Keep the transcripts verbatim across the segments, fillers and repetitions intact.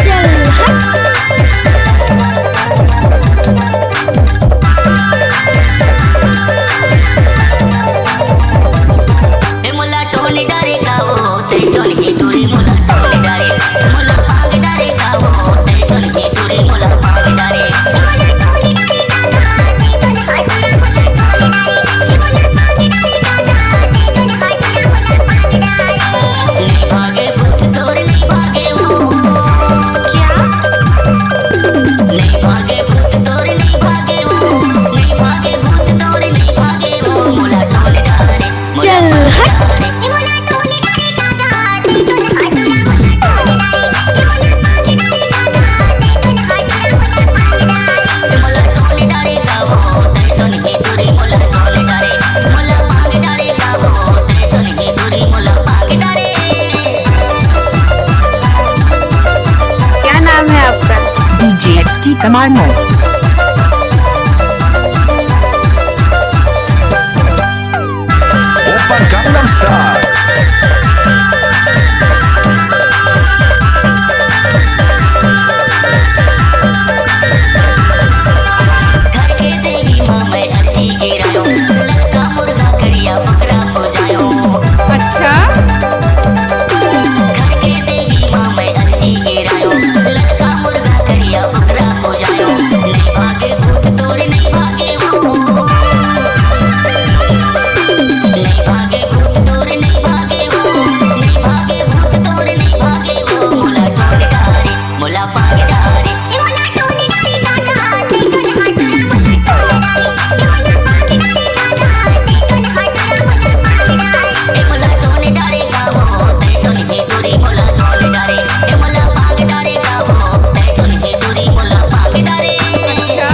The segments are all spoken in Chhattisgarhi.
चल हट। ए मोला टोन डारे का हो, तै टोन ही टूरी मोला टोन डारे। मोला पाग डारे का हो, तै टोन ही टूरी मोला पाग डारे। नहीं भागे भूत तोर नहीं भागे वो। क्या? नहीं भागे भूत तोर नहीं भागे वो। नहीं भागे भूत तोर नहीं भागे वो। मोला टोन डारे। चल हट। क्या नाम है आपका? DJ T commando. Open Gangnam Style। घर के देवी माँ मैं अर्जी गिरायो, ललका मुर्गा करिया बकरा पुजायो। अच्छा। घर के देवी माँ मैं अर्जी गिरायो, ललका मुर्गा करिया बकरा पुजायो। नहीं भागे भूत तोरे नहीं भागे वो। नहीं भागे भूत तोरे नहीं भागे वो। नहीं भागे भूत तोरे नहीं भागे वो। मोला टोन डारे, मोला पाग डारे। अच्छा,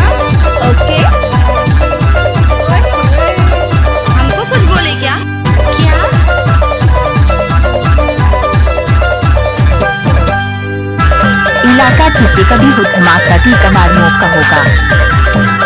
ओके। हमको कुछ बोले क्या? क्या? इलाका किसे कभी हो धमाका टी कमार मौका होगा।